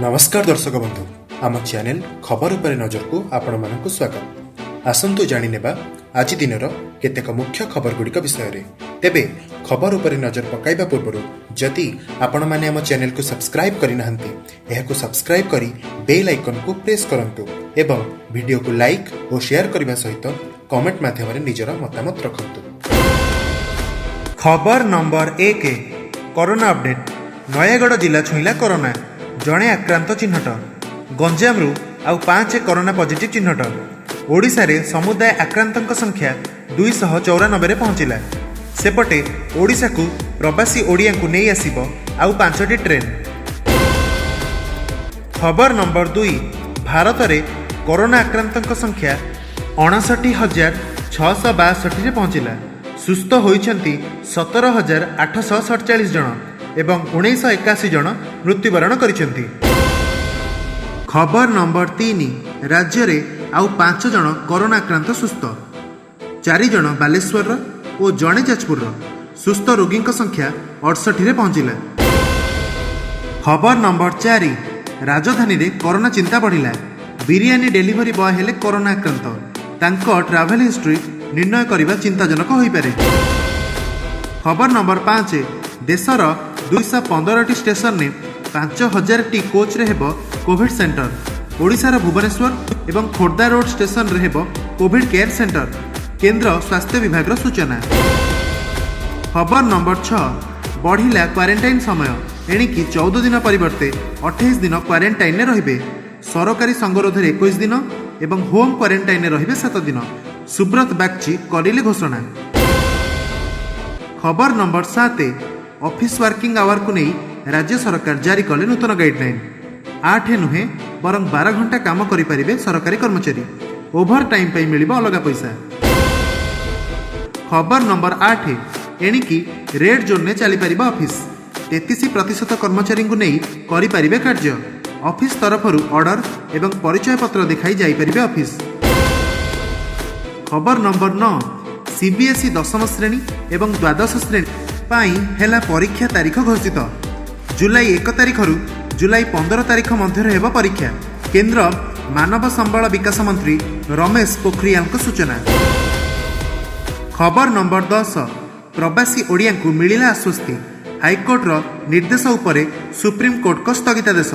ନମସ୍କାର ଦର୍ଶକ ବନ୍ଧୁ, ଆମ ଚ୍ୟାନେଲ ଖବର ଉପରେ ନଜରକୁ ଆପଣମାନଙ୍କୁ ସ୍ୱାଗତ। ଆସନ୍ତୁ ଜାଣିନେବା ଆଜି ଦିନର କେତେକ ମୁଖ୍ୟ ଖବରଗୁଡ଼ିକ ବିଷୟରେ। ତେବେ ଖବର ଉପରେ ନଜର ପକାଇବା ପୂର୍ବରୁ ଯଦି ଆପଣମାନେ ଆମ ଚ୍ୟାନେଲକୁ ସବସ୍କ୍ରାଇବ୍ କରିନାହାନ୍ତି, ଏହାକୁ ସବସ୍କ୍ରାଇବ୍ କରି ବେଲ୍ ଆଇକନ୍କୁ ପ୍ରେସ୍ କରନ୍ତୁ ଏବଂ ଭିଡ଼ିଓକୁ ଲାଇକ୍ ଓ ସେୟାର କରିବା ସହିତ କମେଣ୍ଟ ମାଧ୍ୟମରେ ନିଜର ମତାମତ ରଖନ୍ତୁ। ଖବର ନମ୍ବର 1, କରୋନା ଅପଡେଟ୍। ନୟାଗଡ଼ ଜିଲ୍ଲା ଛୁଇଁଲା କରୋନା, ଜଣେ ଆକ୍ରାନ୍ତ ଚିହ୍ନଟ। ଗଞ୍ଜାମରୁ ଆଉ 5 କରୋନା ପଜିଟିଭ୍ ଚିହ୍ନଟ। ଓଡ଼ିଶାରେ ସମୁଦାୟ ଆକ୍ରାନ୍ତଙ୍କ ସଂଖ୍ୟା 294ରେ ପହଞ୍ଚିଲା। ସେପଟେ ଓଡ଼ିଶାକୁ ପ୍ରବାସୀ ଓଡ଼ିଆଙ୍କୁ ନେଇ ଆସିବ ଆଉ ପାଞ୍ଚଟି ଟ୍ରେନ୍। ଖବର ନମ୍ବର 2, ଭାରତରେ କରୋନା ଆକ୍ରାନ୍ତଙ୍କ ସଂଖ୍ୟା 59,662ରେ ପହଞ୍ଚିଲା। ସୁସ୍ଥ ହୋଇଛନ୍ତି 17,847 ଜଣ ଏବଂ 1981 ଜଣ ମୃତ୍ୟୁବରଣ କରିଛନ୍ତି। ଖବର ନମ୍ବର 3, ରାଜ୍ୟରେ ଆଉ ପାଞ୍ଚ ଜଣ କରୋନା ଆକ୍ରାନ୍ତ ସୁସ୍ଥ। ଚାରି ଜଣ ବାଲେଶ୍ୱରର ଓ ଜଣେ ଯାଜପୁରର। ସୁସ୍ଥ ରୋଗୀଙ୍କ ସଂଖ୍ୟା 68ରେ ପହଞ୍ଚିଲା। ଖବର ନମ୍ବର 4, ରାଜଧାନୀରେ କରୋନା ଚିନ୍ତା ବଢ଼ିଲା। ବିରିୟାନୀ ଡେଲିଭରି ବୟ ହେଲେ କରୋନା ଆକ୍ରାନ୍ତ। ତାଙ୍କ ଟ୍ରାଭେଲ ହିଷ୍ଟ୍ରି ନିର୍ଣ୍ଣୟ କରିବା ଚିନ୍ତାଜନକ ହୋଇପାରେ। ଖବର ନମ୍ବର 5, ଦେଶର 215ଟି ଷ୍ଟେସନରେ 5000ଟି କୋଚ୍ରେ ହେବ କୋଭିଡ୍ ସେଣ୍ଟର। ଓଡ଼ିଶାର ଭୁବନେଶ୍ୱର ଏବଂ ଖୋର୍ଦ୍ଧା ରୋଡ୍ ଷ୍ଟେସନରେ ହେବ କୋଭିଡ୍ କେୟାର ସେଣ୍ଟର, କେନ୍ଦ୍ର ସ୍ୱାସ୍ଥ୍ୟ ବିଭାଗର ସୂଚନା। ଖବର ନମ୍ବର 6, ବଢ଼ିଲା କ୍ୱାରେଣ୍ଟାଇନ୍ ସମୟ। ଏଣିକି 14 ଦିନ ପରିବର୍ତ୍ତେ 28 ଦିନ କ୍ୱାରେଣ୍ଟାଇନ୍ରେ ରହିବେ। ସରକାରୀ ସଙ୍ଗରୋଧରେ 21 ଦିନ ଏବଂ ହୋମ୍ କ୍ୱାରେଣ୍ଟାଇନ୍ରେ ରହିବେ 7 ଦିନ। ସୁବ୍ରତ ବାଗଚି କରିଲେ ଘୋଷଣା। ଖବର ନମ୍ବର 7, ଅଫିସ୍ ୱାର୍କିଂ ଆୱାରକୁ ନେଇ ରାଜ୍ୟ ସରକାର ଜାରି କଲେ ନୂତନ ଗାଇଡଲାଇନ୍। 8 ନୁହେଁ, ବରଂ 12 ଘଣ୍ଟା କାମ କରିପାରିବେ ସରକାରୀ କର୍ମଚାରୀ। ଓଭର ଟାଇମ୍ ପାଇଁ ମିଳିବ ଅଲଗା ପଇସା। ଖବର ନମ୍ବର 8, ଏଣିକି ରେଡ୍ ଜୋନ୍ରେ ଚାଲିପାରିବ ଅଫିସ୍। 33% କର୍ମଚାରୀଙ୍କୁ ନେଇ କରିପାରିବେ କାର୍ଯ୍ୟ। ଅଫିସ୍ ତରଫରୁ ଅର୍ଡର ଏବଂ ପରିଚୟ ପତ୍ର ଦେଖାଇ ଯାଇପାରିବେ ଅଫିସ୍। ଖବର ନମ୍ବର 9, ସିବିଏସ୍ଇ ଦଶମ ଶ୍ରେଣୀ ଏବଂ ଦ୍ୱାଦଶ ଶ୍ରେଣୀ ପାଇଁ ହେଲା ପରୀକ୍ଷା ତାରିଖ ଘୋଷିତ। ଜୁଲାଇ 1 ତାରିଖରୁ ଜୁଲାଇ 15 ତାରିଖ ମଧ୍ୟରେ ହେବ ପରୀକ୍ଷା, କେନ୍ଦ୍ର ମାନବ ସମ୍ବଳ ବିକାଶ ମନ୍ତ୍ରୀ ରମେଶ ପୋଖରିଆଲଙ୍କ ସୂଚନା। ଖବର ନମ୍ବର 10, ପ୍ରବାସୀ ଓଡ଼ିଆଙ୍କୁ ମିଳିଲା ଆଶ୍ୱସ୍ତି। ହାଇକୋର୍ଟର ନିର୍ଦ୍ଦେଶ ଉପରେ ସୁପ୍ରିମକୋର୍ଟଙ୍କ ସ୍ଥଗିତାଦେଶ।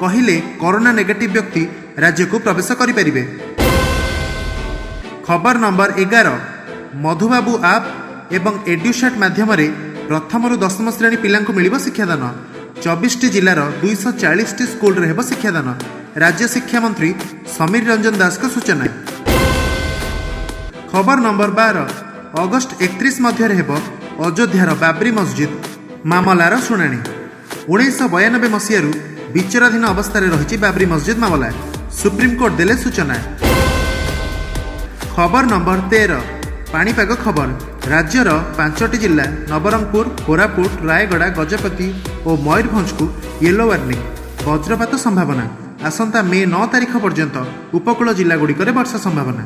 କହିଲେ, କରୋନା ନେଗେଟିଭ୍ ବ୍ୟକ୍ତି ରାଜ୍ୟକୁ ପ୍ରବେଶ କରିପାରିବେ। ଖବର ନମ୍ବର 11, ମଧୁବାବୁ ଆପ୍ ଏବଂ ଏଡ୍ୟୁସାଟ୍ ମାଧ୍ୟମରେ ପ୍ରଥମରୁ ଦଶମ ଶ୍ରେଣୀ ପିଲାଙ୍କୁ ମିଳିବ ଶିକ୍ଷାଦାନ। 24ଟି ଜିଲ୍ଲାର 240ଟି ସ୍କୁଲରେ ହେବ ଶିକ୍ଷାଦାନ, ରାଜ୍ୟ ଶିକ୍ଷାମନ୍ତ୍ରୀ ସମୀର ରଞ୍ଜନ ଦାଶଙ୍କ ସୂଚନା। ଖବର ନମ୍ବର 12, ଅଗଷ୍ଟ 31 ମଧ୍ୟରେ ହେବ ଅଯୋଧ୍ୟାର ବାବ୍ରି ମସଜିଦ ମାମଲାର ଶୁଣାଣି। 1992 ମସିହାରୁ ବିଚାରାଧୀନ ଅବସ୍ଥାରେ ରହିଛି ବାବ୍ରି ମସଜିଦ ମାମଲା, ସୁପ୍ରିମକୋର୍ଟ ଦେଲେ ସୂଚନା। ଖବର ନମ୍ବର 13, ପାଣିପାଗ ଖବର। ରାଜ୍ୟର ପାଞ୍ଚଟି ଜିଲ୍ଲା ନବରଙ୍ଗପୁର, କୋରାପୁଟ, ରାୟଗଡ଼ା, ଗଜପତି ଓ ମୟୂରଭଞ୍ଜକୁ ୟେଲୋ ୱାର୍ଣ୍ଣିଂ। ବଜ୍ରପାତ ସମ୍ଭାବନା। ଆସନ୍ତା ମେ 9 ତାରିଖ ପର୍ଯ୍ୟନ୍ତ ଉପକୂଳ ଜିଲ୍ଲାଗୁଡ଼ିକରେ ବର୍ଷା ସମ୍ଭାବନା।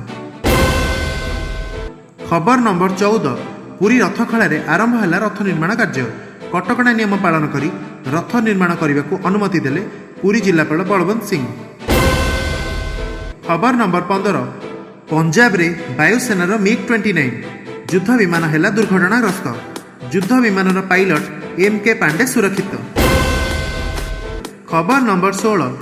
ଖବର ନମ୍ବର 14, ପୁରୀ ରଥଖଳାରେ ଆରମ୍ଭ ହେଲା ରଥ ନିର୍ମାଣ କାର୍ଯ୍ୟ। କଟକଣା ନିୟମ ପାଳନ କରି ରଥ ନିର୍ମାଣ କରିବାକୁ ଅନୁମତି ଦେଲେ ପୁରୀ ଜିଲ୍ଲାପାଳ ବଳବନ୍ତ ସିଂ। ଖବର ନମ୍ବର 15, ପଞ୍ଜାବରେ ବାୟୁସେନାର ମିଗ୍ 29 ଯୁଦ୍ଧ ବିମାନ ହେଲା ଦୁର୍ଘଟଣାଗ୍ରସ୍ତ। ଯୁଦ୍ଧ ବିମାନର ପାଇଲଟ ଏମ୍ କେ ପାଣ୍ଡେ ସୁରକ୍ଷିତ। ଖବର ନମ୍ବର 16,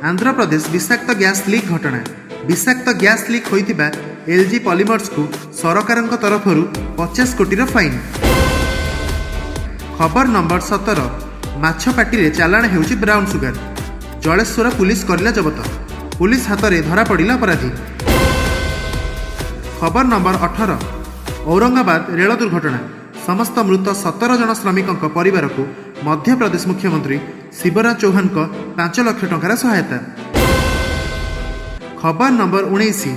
ଆନ୍ଧ୍ରପ୍ରଦେଶ ବିଷାକ୍ତ ଗ୍ୟାସ୍ ଲିକ୍ ଘଟଣା। ବିଷାକ୍ତ ଗ୍ୟାସ୍ ଲିକ୍ ହୋଇଥିବା ଏଲ୍ଜି ପଲିମର୍ସକୁ ସରକାରଙ୍କ ତରଫରୁ 50 କୋଟିର ଫାଇନ୍। ଖବର ନମ୍ବର 17, ମାଛ ପାଟିରେ ଚାଲାଣ ହେଉଛି ବ୍ରାଉନ୍ ସୁଗାର। ଜଳେଶ୍ୱର ପୁଲିସ କରିଲା ଜବତ। ପୁଲିସ ହାତରେ ଧରାପଡ଼ିଲା ଅପରାଧୀ। ଖବର ନମ୍ବର 18, ଔରଙ୍ଗାବାଦ ରେଳ ଦୁର୍ଘଟଣା। ସମସ୍ତ ମୃତ 17 ଜଣ ଶ୍ରମିକଙ୍କ ପରିବାରକୁ ମଧ୍ୟପ୍ରଦେଶ ମୁଖ୍ୟମନ୍ତ୍ରୀ ଶିବରାଜ ଚୌହାନଙ୍କ 5 ଲକ୍ଷ ଟଙ୍କାର ସହାୟତା। ଖବର ନମ୍ବର 19,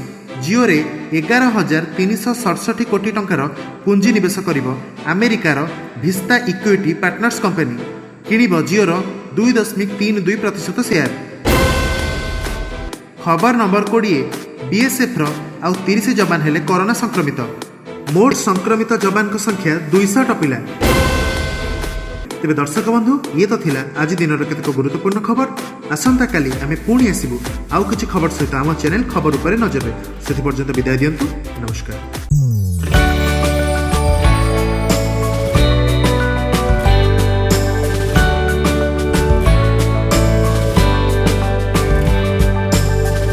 ଜିଓରେ 11,367 କୋଟି ଟଙ୍କାର ପୁଞ୍ଜି ନିବେଶ କରିବ ଆମେରିକାର ଭିସ୍ତା ଇକ୍ୱିଟି ପାର୍ଟନର୍ସ କମ୍ପାନୀ। କିଣିବ ଜିଓର 2.32% ସେୟାର। ଖବର ନମ୍ବର 20, ବିଏସ୍ଏଫ୍ର ଆଉ 30 ଯବାନ ହେଲେ କରୋନା ସଂକ୍ରମିତ। ମୋଟ ସଂକ୍ରମିତ ଯବାନଙ୍କ ସଂଖ୍ୟା 200 ଟପିଲା। ତେବେ ଦର୍ଶକ ବନ୍ଧୁ, ଇଏ ତ ଥିଲା ଆଜି ଦିନର କେତେକ ଗୁରୁତ୍ୱପୂର୍ଣ୍ଣ ଖବର। ଆସନ୍ତାକାଲି ଆମେ ପୁଣି ଆସିବୁ ଆଉ କିଛି ଖବର ସହିତ ଆମ ଚ୍ୟାନେଲ ଖବର ଉପରେ ନଜରରେ। ସେଥିପର୍ଯ୍ୟନ୍ତ ବିଦାୟ ଦିଅନ୍ତୁ। ନମସ୍କାର।